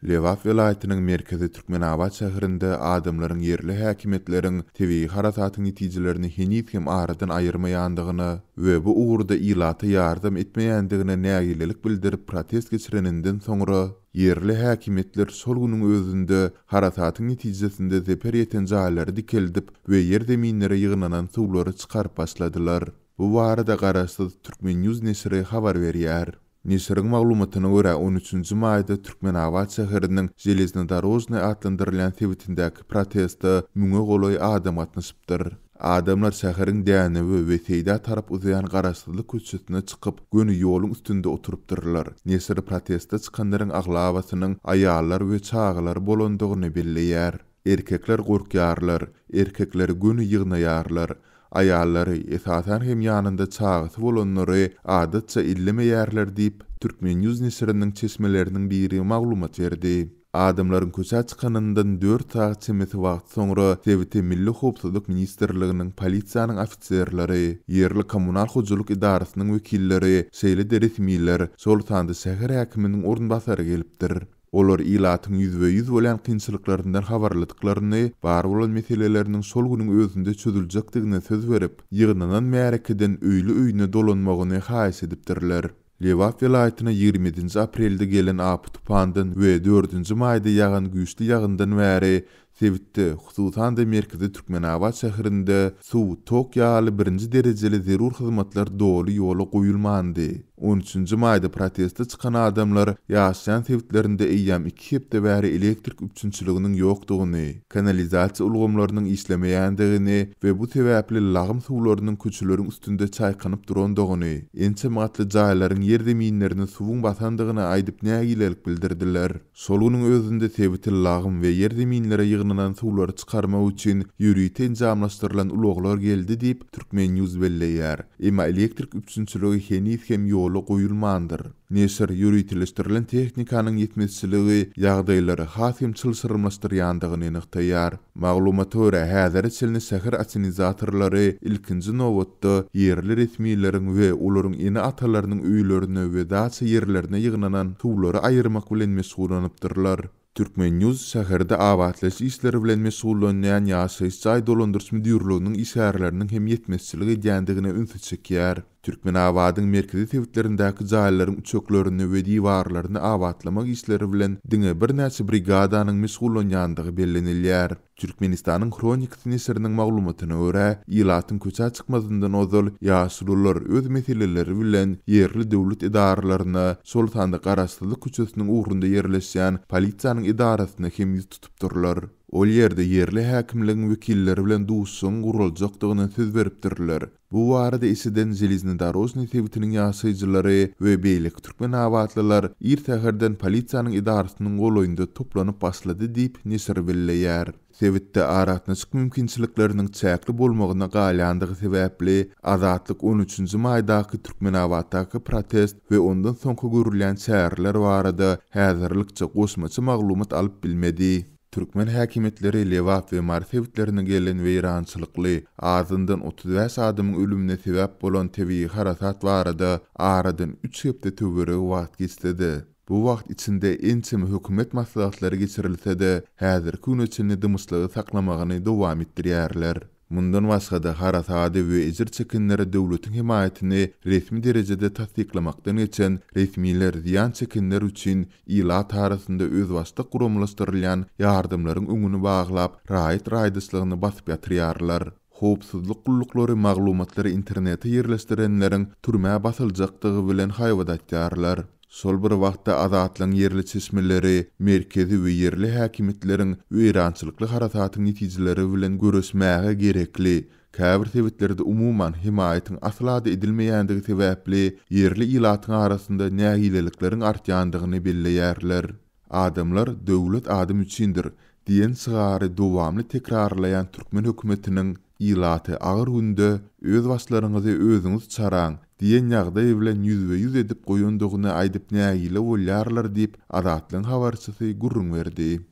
Lebap welaýatynyň merkezi Türkmenabat şäherinde adamlaryň ýerli häkimiýetleriň tebigy harasatyň netijelerini heniz hem aradan aýyrmaýandygyna we bu ugurda ilata ýardam etmeýändigine nägilelik bildirip protest geçireninden soňra, ýerli häkimiýetler şol günüň özünde harasatyň netijesinde zeper ýeten jaýlary dikeldip we ýer-zeminlere ýygnanan suwlary çykaryp başladylar. Bu barada garaşsyz Turkmen. News neşiri habar berýär. Neşiriň maglumatyna görä, on üçünji maýda Türkmenabat şäheriniň Železnodorožnyý atlandyrylýan sebitindäki proteste müňe golaý adam gatnaşypdyr. Adamlar şäheriň Dänewe we Seýdä tarap uzaýan Garaşsyzlyk köçesine çykyp, göni ýoluň üstünde oturypdyrlar. Neşir proteste çykanlaryň aglabasynyň aýallar we çagalar bolandygyny belleýär. Erkekler gorkýarlar, erkekleri göni ýygnaýarlar. Aýallary, esasan hem ýanynda çagasy bolanlary adatça ellemeýärler diýip, Turkmen. News neşiriniň çeşmeleriniň biri maglumat berdi. Adamlaryň köçä çykanyndan dört sagat çemesi wagt soňra sebite Milli howpsuzlyk ministrliginiň, polisiýanyň ofiserleri, ýerli kommunal hojalyk edarasynyň wekilleri, şeýle-de resmiler, şol sanda şäher häkiminiň orunbasary gelipdir. Olar ilatyň ýüzbe-ýüz bolýan kynçylyklaryndan habarlydyklaryny, bar bolan meseleleriniň şol günüň özünde çözüljekdigine söz berip, ýygnanan märekeden öýli-öýüne dolanmagyny haýyş edipdirler. Lebap welaýatyna 27-nji aprelde gelen apy-tupandan we dördünji maýda ýagan güýçli ýagyndan bäri Sebitde, hususan-da merkezi Türkmenabat şäherinde suw, tok ýaly birinji derejeli zerur hyzmatlar doly ýola goýulmandy. On üçünji maýda proteste çykan adamlar ýaşaýan sebitlerinde eýýäm iki hepde bäri elektrik üpjünçiliginiň ýokdugyny, kanalizasiýa ulgamlarynyň işlemeýändigini we bu sebäpli lagym suwlarynyň köçeleriň üstünde çaýkanyp durandygyny, ençeme gatly jaýlaryň ýerzeminlerini suwuň basandygyny aýdyp nägilelik bildirdiler. Şol günüň özünde sebite lagym we ýerzeminlere ýygnanan suwlary çykarmak üçin ýörite enjamlaşdyrylan ulaglar geldi diýip, Turkmen. News belleýär. Emma elektrik üpjünçiligi heniz hem ýola goýulmandyr. Neşir ýöriteleşdirilen tehnikanyň ýetmezçiligi ýagdaýlary has hem çylşyrymlaşdyrýandygyny nygtaýar. Maglumata görä, häzire çenli şäher assenizatorlary ilkinji nobatda ýerli resmileriň we olaryň ene-atalarynyň öýlerine we daça ýerlerine ýygnanan suwlary aýyrmak bilen meşgullanypdyrlar. Turkmen. News şäherde abatlaýyş işleri bilen meşgullanýan ýaşaýyş jaý dolandyryş müdirliginiň işgärleriniň hem ýetmezçilik edýändigine ünsi çekýär. Türkmenabadyň merkezi sebitlerindäki jaýlaryň üçeklerini we diwarlaryny abatlamak işleri bilen diňe birnäçe brigadanyň meşgullanýandygy bellenilýär. Türkmenistanyň Hronikasy neşiriniň maglumatyna görä, ilatyň köçä çykmazyndan ozal ýaşulular öz meseleleri bilen ýerli döwlet edaralaryna, şol sanda Garaşsyzlyk köçesiniň ugrunda ýerleşýän polisiýanyň edarasyna hem ýüz tutupdyrlar. Ol ýerde ýerli häkimligiň wekilleri bilen duşuşygyň guraljakdygyna söz beripdirler. Bu barada eşiden Železnodorožnyý sebitiniň ýaşaýjylary we beýleki türkmenabatlylar ir säherden polisiýanyň edarasynyň golaýynda toplanyp başlady diýip, neşir belleýär. Sebitde aragatnaşyk mümkinçilikleriniň çäkli bolmagyna galýandygy sebäpli, Azatlyk on üçünji maýdaky Türkmenabatdaky protest we ondan soňky görülýän çäreler barada häzirlikçe goşmaça maglumat alyp bilmedi. Türkmen häkimiýetleri Lebap we Mary sebitlerine gelen weýrançylykly, azyndan 35 adamyň ölümine sebäp bolan tebigy harasat barada aradan üç hepde töweregi wagt geçse-de, bu wagt içinde ençeme hökümet maslahatlary geçirilse-de, häzirki güne çenli dymyşlygy saklamagyny dowam etdirýärler. Mundan başga-da, harasady we ejir çekenlere döwletiň hemaýatyny resmi derejede tassyklamakdan geçen resmiler zyýan çekenler üçin ilat arasynda özbaşdak guramalaşdyrylýan ýardamlaryň öňüni baglap, raýat raýdaşlygyny basyp ýatyrýarlar. Howpsuzlyk gulluklary maglumatlary internete ýerleşdirenleriň türmä basyljakdygy bilen haýbat atýarlar. Şol bir wagtda Azatlygyň ýerli çeşmeleri merkezi we ýerli häkimiýetleriň weýrançylykly harasatyň netijeleri bilen göreşmäge gerekli, käbir sebitlerde umuman hemaýatyň asla-da edilmeýändigi sebäpli ýerli ilatyň arasynda nägilelikleriň artýandygyny belleýärler. Adamlar Döwlet adam üçindir! diýen şygary dowamly tekrarlaýan türkmen hökümetiniň ilaty agyr günde öz başlaryňyzy özüňiz çaraň diýen ýagdaý bilen ýüzbe-ýüz edip goýandygyny aýdyp nägile bolýarlar diýip, Azatlygyň habarçysy gürrüň berdi.